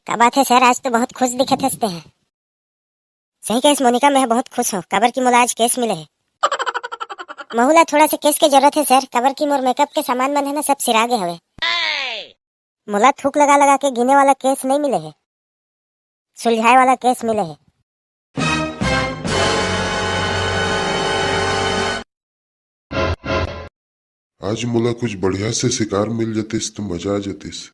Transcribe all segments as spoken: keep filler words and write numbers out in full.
का बात हे सर, आज तो बहुत खुश दिखत हस तेहा। सही कहेस मोनिका, मैं बहुत खुश हूँ, काबर कि मोला आज केस मिले हे। महू ला थोड़ा से केस के जरूरत हे सर, काबर कि मोर मेकअप के सामान मन हे ना, सब सिरा गे हवे। मोला थूक लगा लगा के गिने वाला केस नहीं मिले हे, सुलझाए वाला केस मिले हे। आज मोला कुछ बढ़िया से शिकार मिल जतिस तो मजा आ जतिस।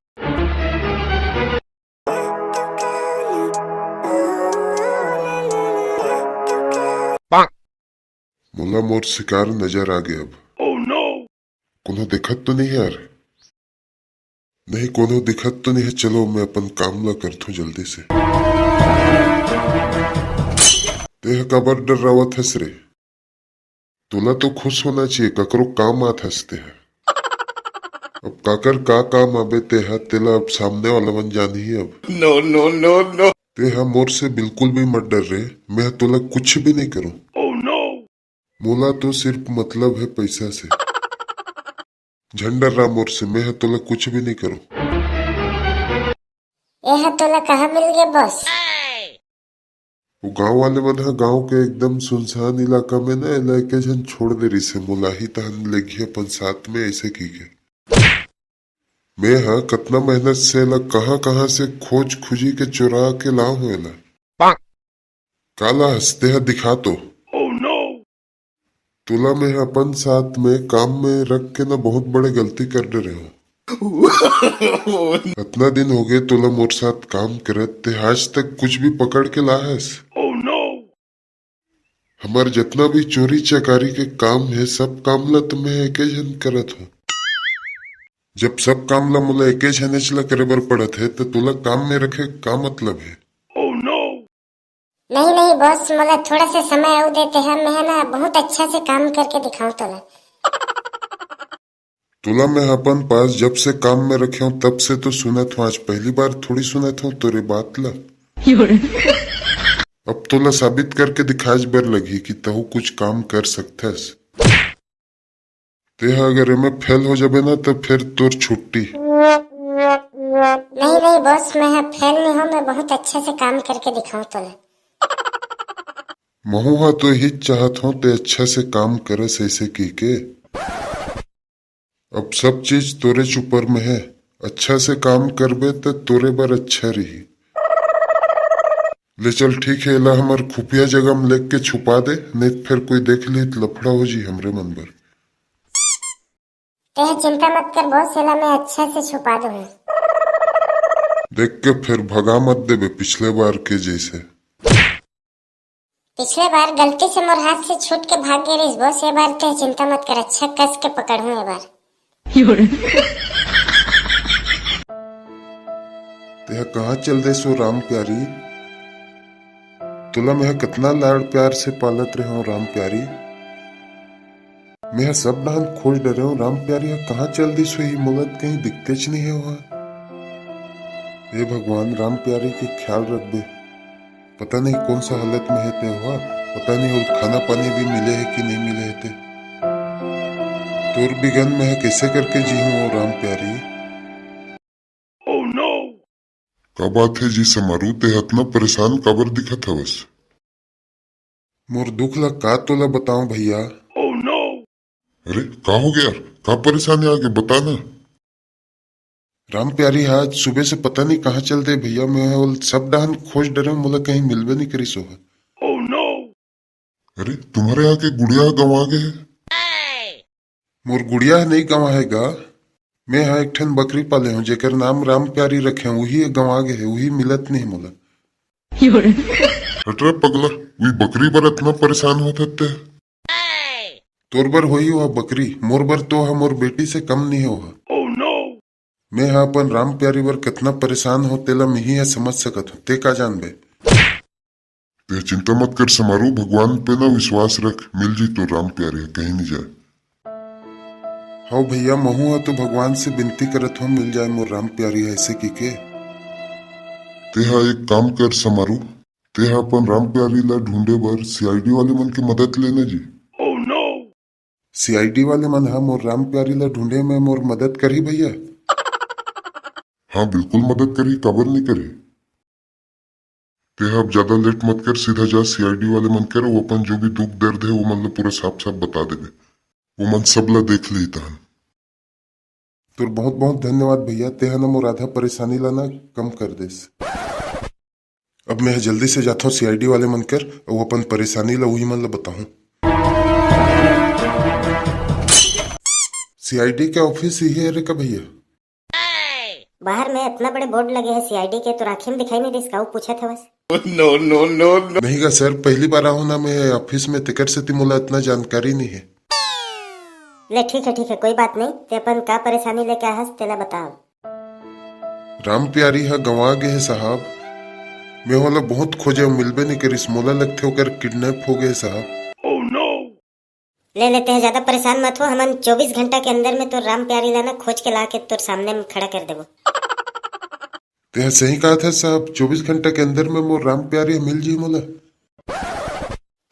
मोला मोर शिकार नजर आ गे अब। कोनो देखत तो नहीं यार? नहीं, कोनो दिखत तो नहीं हे। चलो, मैं अपन काम ला करथूं जल्दी से। तेहा काबर डर्रावत हस रे? तोला तो खुश होना चाहिए, ककरो काम आत हस तेहा। अब काकर का काम आबे तेहा, तेला अब सामने वाला मन जानही अब। No, no, no, no। तेहा मोर से बिल्कुल भी मत डर रे, मैं तोला कुछ भी नहीं करूं। मोला तो सिर्फ मतलब हे पैसा से। झन डर्रा मोर से, मैं ह तोला कुछ भी नहीं करूं। एहा तोला कहाँ मिल गे बॉस? वो गांव वाले मन ह गांव के एकदम सुनसान इलाका में ना एला एके झन छोड़ दे रिसे, मोला ही तहन लेगी अपन साथ में, ऐसे की के। मैं ह कतना मेहनत से एला कहाँ-कहाँ से खोज खुजी के चोरा के लाव हूँ एला। काला हंसते ह दिखा तो। तोला मैं अपन साथ में काम में रख के ना बहुत बड़े गलती कर डरे हूँ। अतना दिन हो गए तोला मोर साथ काम करत, ते आज तक कुछ भी पकड़ के ला हस? हमर जतना भी चोरी चकारी के काम हे, सब काम ला तो मैं एके झन करत हूँ। जब सब काम ला मोला एके झनेच ला करे बर पड़त हे, तो तोला काम में रखे का मतलब हे? नहीं, नहीं बॉस, मोला थोड़ा से समय अउ देते हैं, मैं ना बहुत अच्छा से काम करके दिखाऊं तोला। तोला मैं अपन पास जब से काम में रखे हूँ, तब से तो सुनत हूँ, आज पहली बार थोड़ी सुनत हूँ तोरे बात ला। अब तोला साबित करके दिखाज बर लगही कि तहु कुछ काम कर सकथस। तेहा अगर एमे फेल हो जाबे ना, तो फिर तोर छुट्टी। नहीं, नहीं बॉस, मैं ह फेल नहीं हूँ, मैं बहुत अच्छे से काम करके दिखाऊं तोला। महू हा तो यही चाहत हूँ, ते अच्छा से काम करस ऐसे की के। अब सब चीज तोरेच ऊपर में हे, अच्छा से काम करबे त तोरे बर अच्छा रही। ले चल, ठीक हे, एला हमर खुफिया जगह में लेके छुपा दे, नहीं त फिर कोई देख ली त लफड़ा हो जी हमरे मन बर। तेह चिंता मत कर बॉस, एला मैं अच्छा से छुपा दूंगा। देख के फिर भगा मत देबे पिछले बार के जैसे। पिछले बार गलती से मोर हाथ से छूट के भाग गे रहिस बॉस, ये बार तेह चिंता मत कर, अच्छा कस के पकड़हूं ये बार। तेह कहाँ चल देस ओ राम प्यारी? तोला मेह कतना लाड़ प्यार से पालत रहे हूँ राम प्यारी। मेह सब डहान खोज डरे हूँ, राम प्यारी ह कहाँ चल दिस होही, मोला त कहीं दिखतेच नहीं हे वहाँ। हे भगवान, राम प्यारी के ख्याल रखबे। पता नहीं कौन सा हालत में हे ते हुआ, पता नहीं और खाना पानी भी मिले हे कि नहीं मिले हे ते। तोर बिगन में हे, कैसे करके जीहूं ओ राम प्यारी। का बात हे जी समारू, ते हतना परेशान काबर दिखत हवस? मोर दुख ला का तोला बताऊं भैया। अरे का हो गया यार, का परेशानी आ गई, बता ना। राम प्यारी हा आज सुबह से पता नहीं कहाँ चल दे भैया, मैं ओला सब डहान खोज डरे हूँ, मोला कहीं मिलबे नहीं करिस ओहा। अरे तुम्हारे यहाँ के गुड़िया गंवा गए है? मोर गुड़िया ह नहीं गंवा हे गा, मैं हा एक ठन बकरी पाले हूँ जेकर नाम राम प्यारी रखे हूँ, उही गंवा गए है, उही मिलत नहीं मोला। हट रे पगला, उही बकरी बर इतना परेशान होत हत्ते। तोर बर होही ओहा बकरी, मोर बर तो हा मोर बेटी से कम नहीं हे ओहा। मैं हा अपन राम प्यारी बर कितना परेशान हो तेला मिही हा समझ सकत हूँ, ते का जानबे। ते चिंता मत कर समारू, भगवान पे ना विश्वास रख, मिल जी तो राम प्यारी ह, कहीं नहीं जाए। हव भैया, महू हा तो भगवान से विनती करत हूँ मिल जाए मोर राम प्यारी ह, ऐसे की के। ते हा एक काम कर समारू, ते हा अपन राम प्यारी ला ढूंढे बर सीआईडी वाले मन के मदद लेना जी। सीआईडी वाले मन हा मोर राम प्यारी ला ढूंढे में मोर मदद करही भैया? हाँ बिल्कुल मदद करही, काबर नहीं करही। तेहा अब ज्यादा लेट मत कर, सीधा जा सीआईडी वाले मन कर, वो अपन जो भी दुख दर्द हे वो मन ला पूरा साफ साफ बता देबे, वो मन सब ला देख ली तहन। तोर बहुत बहुत धन्यवाद भैया, तेहा ना मोर आधा परेशानी ला ना कम कर देस। अब मैं जल्दी से जाथों सीआईडी वाले मन कर, अउ अपन परेशानी ला उही मन ला बताहूं। सीआईडी के ऑफिस इही हरे का भैया? बाहर में इतना बड़े बोर्ड लगे हे सीआईडी के, तोर आँखी में दिखाई नहीं दिस का? वो पूछत हवस। नो नो नो नो। नहीं गा सर, पहली बार आहूं ना मैं ऑफिस में, तेकर सेती मोला इतना जानकारी नहीं हे। ले ठीक है, ठीक है, कोई बात नहीं। ते अपन का परेशानी लेके आहस, तेला बताव। राम प्यारी ह गंवा गे हे साहब। मैं ओला बहुत खोजे, मिलबे नहीं करिस। मोला लगथे ओकर किडनैप हो गे हे साहब। ले ले, तेह ज्यादा परेशान मत हो, हमन चौबीस घंटा के अंदर में तोर राम प्यारी ला ना खोज के ला के तोर सामने में खड़ा कर देबो। तेह सही कहा था साहब, चौबीस घंटा के अंदर में मोर राम प्यारी मिल जी मोला।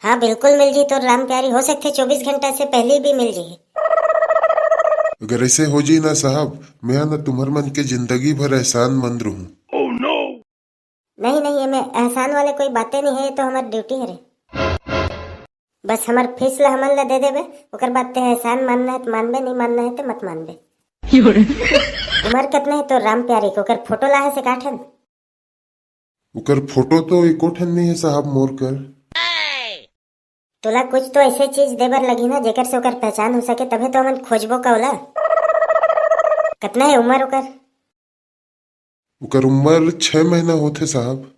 हाँ, बिल्कुल मिल जी तोर राम प्यारी, हो सकथे चौबीस घंटा से पहले भी मिल जी। अगर ऐसे हो जी ना साहब, मैं ना तुम्हर मन के जिंदगी भर एहसान मंद रहूं। नहीं नहीं, एमे एहसान वाले कोई बातें नहीं है, ये तो हमार ड्यूटी हरे। बस हमार फीस ला हमन ला दे देबे, ओकर बाद ते एहसान मानना है तो मानबे, नहीं मानना है तो मत मानबे। उम्र कितना है तोर राम प्यारी के? ओकर फोटो ला है से काठन? ओकर फोटो तो एको ठन नहीं है साहब मोर कर। तोला कुछ तो ऐसे चीज दे बर लगी ना, जेकर से ओकर पहचान हो सके, तभे तो हमन खोजबो का ओला। कितना है उम्र ओकर? ओकर उम्र छह महीना होथे साहब।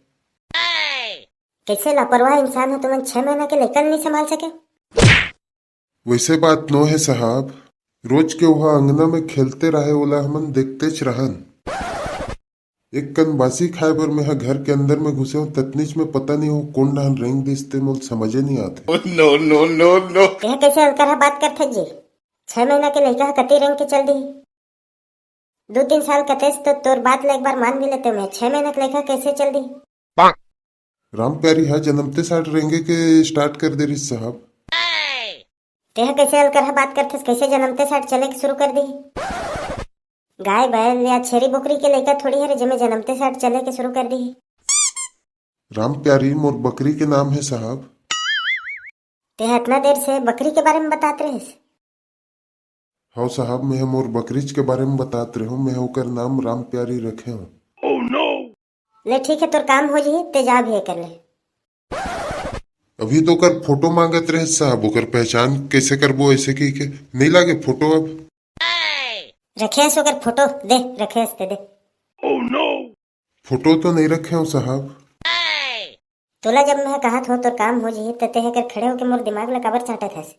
कैसे लापरवाह इंसान हो तुमन, छह महीना के लइका नहीं संभाल सके? वैसे बात नो है साहब, रोज के ओहा अंगना में खेलते रहे, ओला हमन देखतेच रहन। एक कन बासी खाए बर मेहा घर के अंदर में घुसे हूं, ततनीच में पता नहीं हो कोन डहन रेंग दिस ते मोल समझे नहीं आते। नो नो नो नो। यह कैसे अलकरहा बात करथे जी? छह महीना के लइका ह कते रेंग के चल दी? दो तीन साल कतेस तो तोर बात ला एक बार मान भी लेते मैं, छह महीना के लइका कैसे चल दी? राम प्यारी हा जनमते साठ रेंगे के स्टार्ट कर दे रिस साहब। तेह कैसे अलकरहा बात करथस, कैसे जनमते साठ चले के शुरू कर दी? गाय बैल या छेरी बोकरी के लइका थोड़ी हरे जेमे जनमते साठ चले के शुरू कर दी। राम प्यारी मोर बकरी के नाम है साहब। तेह इतना देर से बकरी के बारे में बतात रहिस? हव साहब, मैं मोर बकरीच के बारे में बतात रहे हूँ, मैं ओकर नाम राम प्यारी रखे हूँ। ले ठीक है, तोर काम हो जी, ते जा भी कर ले। अभी तो ओकर फोटो मांगत रहे साहब, ओकर पहचान कैसे करबो ऐसे कह के। नहीं लागे फोटो अब। रखे हस ओकर फोटो, दे, रखे हस ते दे। फोटो तो नहीं रखे हो साहब। तोला जब मैं कहत हो तोर काम हो जी, ते तेह कर खड़े होके मोर दिमाग ला काबर चाटत हस?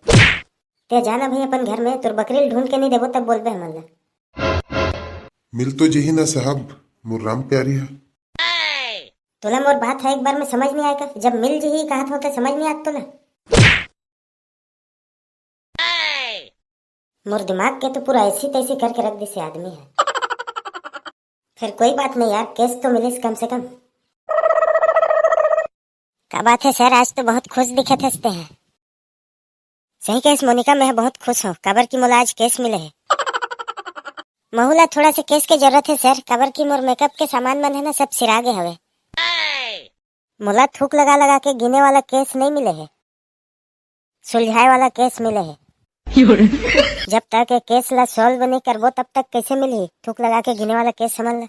ते जाना भाई अपन घर में, तोर बकरी ल ढूंढ के नहीं देबो तब बोलबे हमन ला। मिल तो जिही ना साहब, मोर राम प्यारी है। तोला मोर बात है एक बार में समझ नहीं आएगा, जब मिल जिही कहत हो तो समझ नहीं आत तोला। मोर दिमाग के तो पूरा ऐसी तैसी करके रख दिसे आदमी है। फिर कोई बात नहीं यार, केस तो मिलिस कम से कम। का बात है सर, आज तो बहुत खुश दिखत हंसते हैं। सही कहेस मोनिका, मैं बहुत खुश हूँ, काबर कि मोला आज केस मिले है। महू ला थोड़ा से केस के जरूरत है सर, काबर कि मोर मेकअप के सामान मन है ना, सब सिरा गे हवे। मोला थूक लगा लगा के गिने वाला केस नहीं मिले है, सुलझाए वाला केस मिले है। जब तक ये केस ला सॉल्व नहीं करबो तब तक कैसे मिलही थूक लगा के गिने वाला केस हमन ला?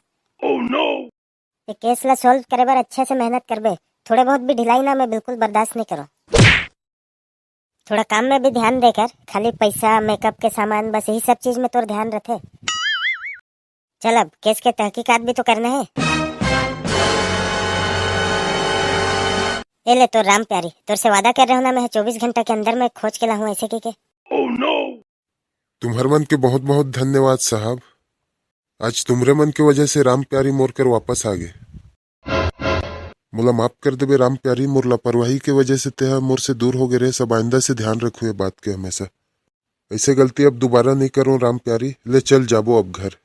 ये केस ला सॉल्व करे बर अच्छे से मेहनत करबे, थोड़े बहुत भी ढिलाई ना मैं बिल्कुल बर्दाश्त नहीं करूँ। थोड़ा काम में भी ध्यान देकर, खाली पैसा, मेकअप के सामान, बस यही सब चीज में तोर ध्यान रथे। चल अब केस के तहकीकात भी तो करना है। ए ले तोर राम प्यारी, तोर से वादा कर रहे हो ना मैं चौबीस घंटा के अंदर में खोज के लाहूं ऐसे कह के। तुम्हर मन के बहुत बहुत धन्यवाद साहब। आज तुमरे मन के वजह से राम प्यारी मोर कर वापस आ गे। मोला माफ कर देबे राम प्यारी, मोर लापरवाही के वजह से तेहा मोर से दूर हो गे रहे। सब आइंदा से ध्यान रखू ये बात के हमेशा। ऐसे गलती अब दोबारा नहीं करूं राम प्यारी। ले चल जाबो अब घर।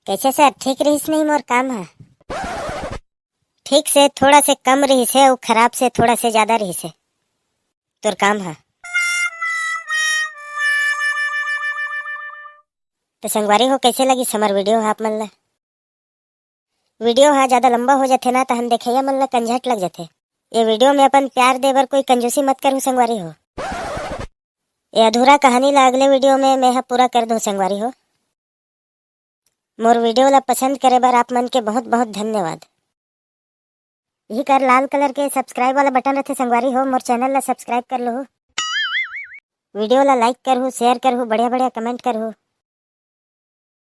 कैसे सर, ठीक रहिस नहीं मोर काम है? ठीक से थोड़ा से कम रहिस है, वो खराब से थोड़ा से ज्यादा रहिस है। तोर काम है। तो संगवारी हो, कैसे लगी हमर वीडियो आप मन ला? वीडियो ह ज्यादा लंबा हो जाथे ना, त हम देखइया मन ला कंझट लग जाथे। ये वीडियो में अपन प्यार दे बर कोई कंजूसी मत करहू संगवारी हो। ये अधूरा कहानी ला अगले वीडियो में मैं ह पूरा कर दूं संगवारी हो। मोर वीडियो ला पसंद करे बर आप मन के बहुत बहुत धन्यवाद। यही कर लाल कलर के सब्सक्राइब वाला बटन रथे संगवारी हो, मोर चैनल ला सब्सक्राइब कर लहू। वीडियो ला लाइक करहू, शेयर करहू, बढ़िया बढ़िया कमेंट करहू।